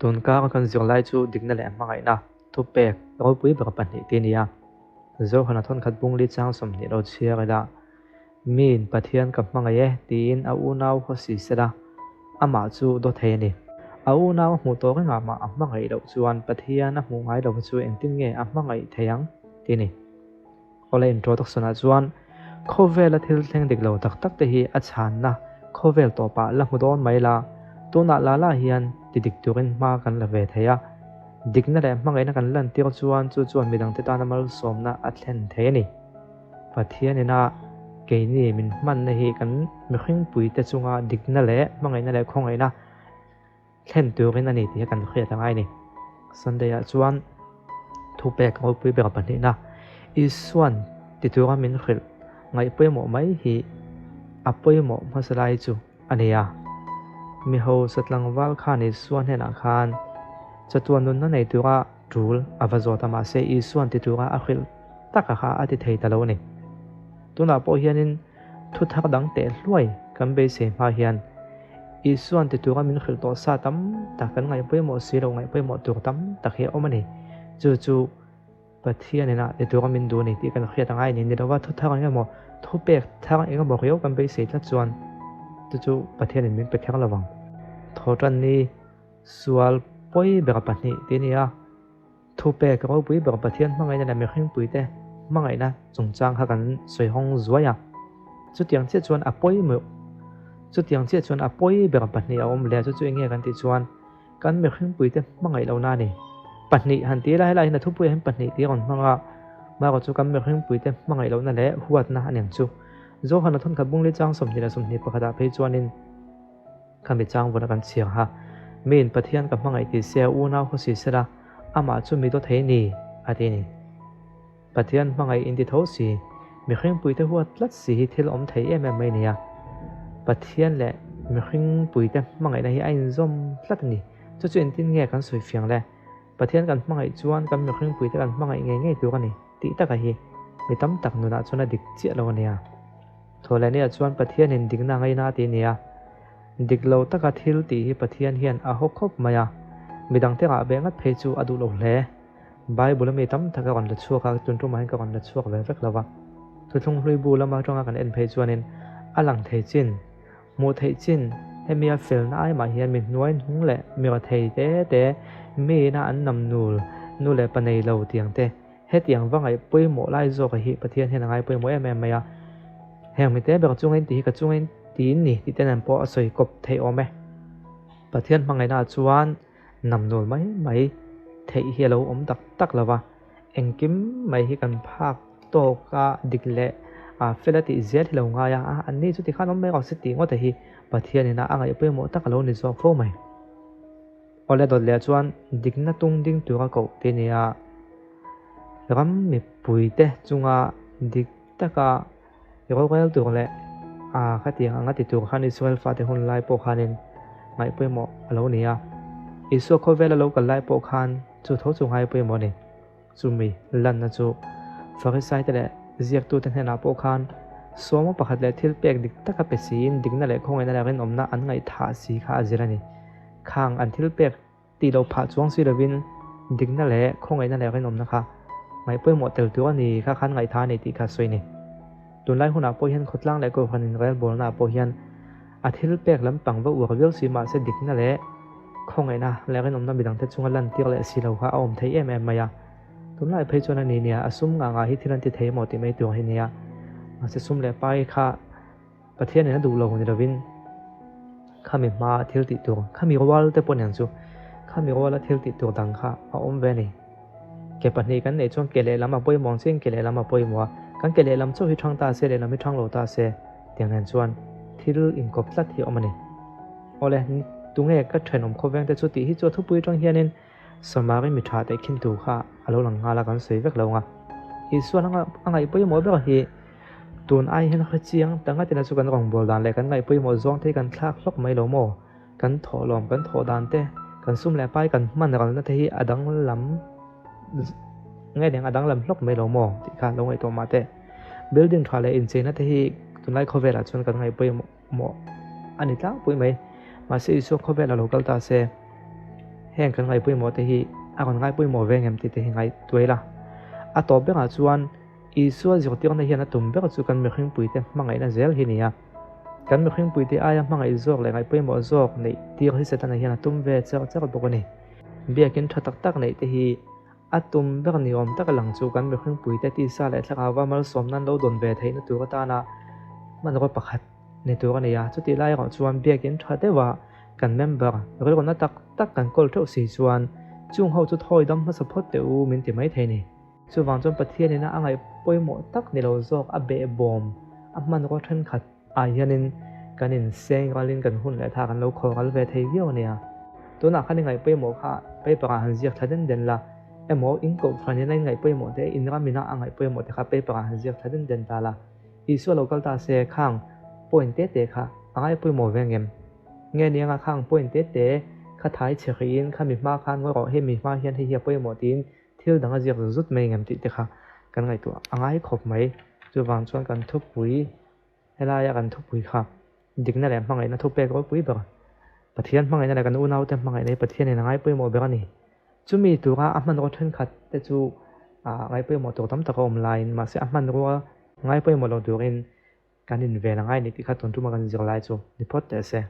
Tunkar kan zirlai chu dikna leh hmangaihna thupek ropui ber pahnihte a ni a. Zohana thawnkhat bungli chang 20 lo chhiar ila, Miin Pathian ka hmangaih e tiin a unau haw si sela, amah chu daw thei a ni. A unau a hmuh tawh rengah mah a hmangaih loh chuan Pathian a hmuh ngai lova chu engtin nge a hmangaih thei ang? ti a ni. Awle introduction ah chuan khawvela thil thleng dik lo tak tak te hi a chhanna khawvel tawpah la hmu dawn mai la, tunah la la hian ti dik turin hma kan la ve thei a, dikna leh hmangaihna kan lantir chuan chu chuan midangte tana malsawmna a thlen thei a ni. Pathian ina keini min hmanna hi kan mihringpuite chunga dikna leh hmangaihna leh khawngaihna thlen turin a ni tih hi kan hriat a ngai a ni. Sunday ah chuan thupek ropui ber pahnihna Isuan ti tura min hrilh ngaih pawimawh mai hi a pawimawh hmasa lai chu a ni a. Mi hausa tlangval khan Isua hnenah khan chatuan nunna nei tura tul a va zawt a mahse Isuan ti tura a hrilh taka kha a ti thei ta lo a ni. Tunah pawh hianin Thu thar dang teh hluai kan beisei hma hian Isuan ti tura min hrilh tawh sa tam tak kan ngaih pawimawh si lo ngaih pawimawh tur tam tak hi a awm a ni. Chu chu Pathian ina ti tura min duh a ni tih kan hriat a ngai a ni. Ni lova thu thar eng emaw, thu pek thar eng emaw riau kan beisei tlat chuan chu chu Pathianin min pe kher lo vang. Thawhtan ni sual pawi ber pahnih tih a ni a. Thupek ropui ber Pathian hmangaihna leh mihringpuite hmangaihna chungchang kha kan sawi hawng zuai a. Chutiang chiah chuan a pawimawh Chutiang chiah chuan a pawi ber pahnih a awm leh a, chu chu enge kan tih chuan kan mihringpuite hmangaih lohna a ni. Pahnih han ti ila helaiah hian a thupuiah hian pahnih tih a rawn hmang a, marawh chu kan mihringpuite hmangaih lohna leh huatna a ni ang chu. Zohana thawnkhat bungli chang 20 leh 21 ah phei chuanin, Khami chang vawna kan chhiar ha. Miin Pathian ka hmangaih ti se a unau haw si sela, amah chu mi dawt thei ni, a ti ni. Pathian hmangaih in ti tho si, mihringpuite huat tlat si hi thil awm thei em em mai nia. Pathian leh mihringpuite hmangaihna hi a inzawm tlat a ni. Chu chu engtin nge kan sawi fiang le? Pathian kan hmangaih chuan kan mihringpuite kan hmangaih ngei ngei tur a ni tih taka hi mi tam tak nunah chuan a dik chiah lo a nia. Thawhlehniah chuan Pathianin dikna ngaina a ti nia. Dik lo taka thil tih hi Pathian hian a haw khawp mai a, midangte rah ve ngat phei chu a duh lo hle. Bible a mi tam tak a rawn la chhuak a, tun tumah hian ka rawn la chhuak ve vek lo va. Thuthlung hlui bu lama atanga kan en phei chuanin a lang thei chin, hmuh theih chin, hemi a felna ai mah hian mi hnuai hnung leh mi rathei te te, mi ina an nam nul, nu leh pa nei lo tiang te, Hetiang va ngaih pawimawh lai zawka hi Pathian hian a ngai pawimawh em em mai a. Heng mite ber chunga in tih hi ka chunga in ti in ni tih te nen pawh a sawi kawp theih awm e. Pathian hmangaihnaah chuan namnul mai mai theih hi a lo awm tak tak lo va, engkim mai hi kan phak tawk a dik leh a fel a tih zel hi lo ngai a, anni chu tikhan awm mai rawh se tih ngawt a hi Pathian ina a ngaih pawimawh tak a lo ni zawk fo mai. Awle dawt leh chuan dikna tung ding tura koh te nia ram mipuite chunga dik taka rorel tur leh a khatiang anga ti tur khan Israel fate hun lai pawh khanin ngaih pawimawh a lo ni a. Isua khawvela lo kal lai pawh khan chu tho chu ngai pawimawh a ni. Chumi lanna chu Farisaite leh ziaktute hnenah pawh khan sawma pakhat leh thil pek dik taka pe siin dikna leh khawngaihna leh rinawmna an ngaihthah si kha a zir a ni. Khang an thil pek tih loh phah chuang si lovin dikna leh khawngaihna leh rinawmna kha ngaih pawimawh tel tur a ni kha khan ngaihtha a ni tih kha a sawi a ni. Tunlai hunah pawh hian khawtlang leh kohhran inrelbawlnaah pawh hian a thil pek lampang va uar viau si mahse dikna leh khawngaihna leh rinawmna midangte chunga lantir leh si lo kha a awm thei em em mai a. Tunlai phei chuan a ni nia, a sum ngah ngah hi thil an ti thei maw tih mai tur hi nia. Mahse sum leh pai kha Pathianin a duh lo ni lovin khami hmaa thil tih tur, khami rual te pawh niang chu, khami ruala thil tih tur dang kha a awm ve a ni. Ke pahnih kan neih chuan ke lehlam a pawimawh ang chiin ke lehlam a pawimawh a, kan ke lehlam chauh hi thang ta se, lehlam hi thang lo ta se tiang nen chuan thil inkawp tlat hi a awm a ni. Awle, tunge ka thenawm khawveng te chu tih hi chu a thupui atang hianin Samari mi tha teh khin tur kha a lo lang nghal a, kan sawi vek lo ang a. Isuan a ngaih pawimawh ber hi tun ai hian hre chiang ta ngat ila chu kan rawngbâwl dan leh kan ngaih pawimawh zawng te hi kan thlak hlawk mai lo maw? Kan thawhlawm, kan thawh dan te, kan sum leh pai kan hman ralna te hi a danglam nge eng a danglam hlawk mai lo maw tih kha lo ngaihtuah mah teh. Building tha leh incheina te hi tunlai khawvelah chuan kan ngaih pawimawh. Maw a ni tlangpui mai. Mahse Isua khawvel a lo kal ta se. Heng kan ngaih pawimawh te hi a rawn ngai pawimawh ve ngem tih te hi ngaihtuah ila. A tawp berah chuan Isua zirtirna hian a tum ber chu kan mihringpuite hmangaihna zel hi nia. Kan mihringpuite aia hmangaih zawk leh ngaih pawimawh zawk neih tir hi Setana hian a tum ve char char bawk a ni. Biakin tha tak tak neih te hi a tum ber ni awm tak a lang chu kan mihringpuite tisa leh thlarauva malsawmna an lo dawn ve theihna tur atana hmanraw pakhat ni tur a ni a. Chutih lai erawh chuan biakin tha deuha kan member rilruna tak tak kan kawl theuh si chuan chung ho chu thawi dam hmasa phawt teh u min ti mai thei ni. Chuvang chuan Pathianina a ngaih pawimawh tak ni lo zawk a behbawm a hmanraw thenkhat ah hianin kan inseng ralin kan hun leh tha kan lo khaw ral ve thei viau a nia. Tunah khan i ngaih pawimawh kha paper ah han ziak thla den den la emaw in kohhran ina in ngaih pawimawh te in ram ina a ngaih pawimawh te kha paper ah han ziak thla den den ta la. Isua lo kal ta se khang point te te kha a ngai pawimawh ve ngem? Nge ni anga khang point te te kha thai chhe hriin kha mi hma khan ngawi rawh hei mi hma hian hei hi a pawimawh tiin Thil dang a ziak zut zut mai engem tih te kha kan ngaihtuah a ngai khawp mai. Chuvang chuan kan thupui, helaia kan thupui kha dikna leh hmangaihna thupek ropui ber, Pathian hmangaihna leh kan unaute hmangaihna hi Pathianin a ngai pawimawh ber a ni. Chumi tura a hmanraw thenkhat te chu ngai pawimawh tur tam tak a awm laiin mahse a hmanrua ngai pawimawh lo turin kan inven a ngai a ni tih kha tun tuma kan zirlai chu ni phawt teh se.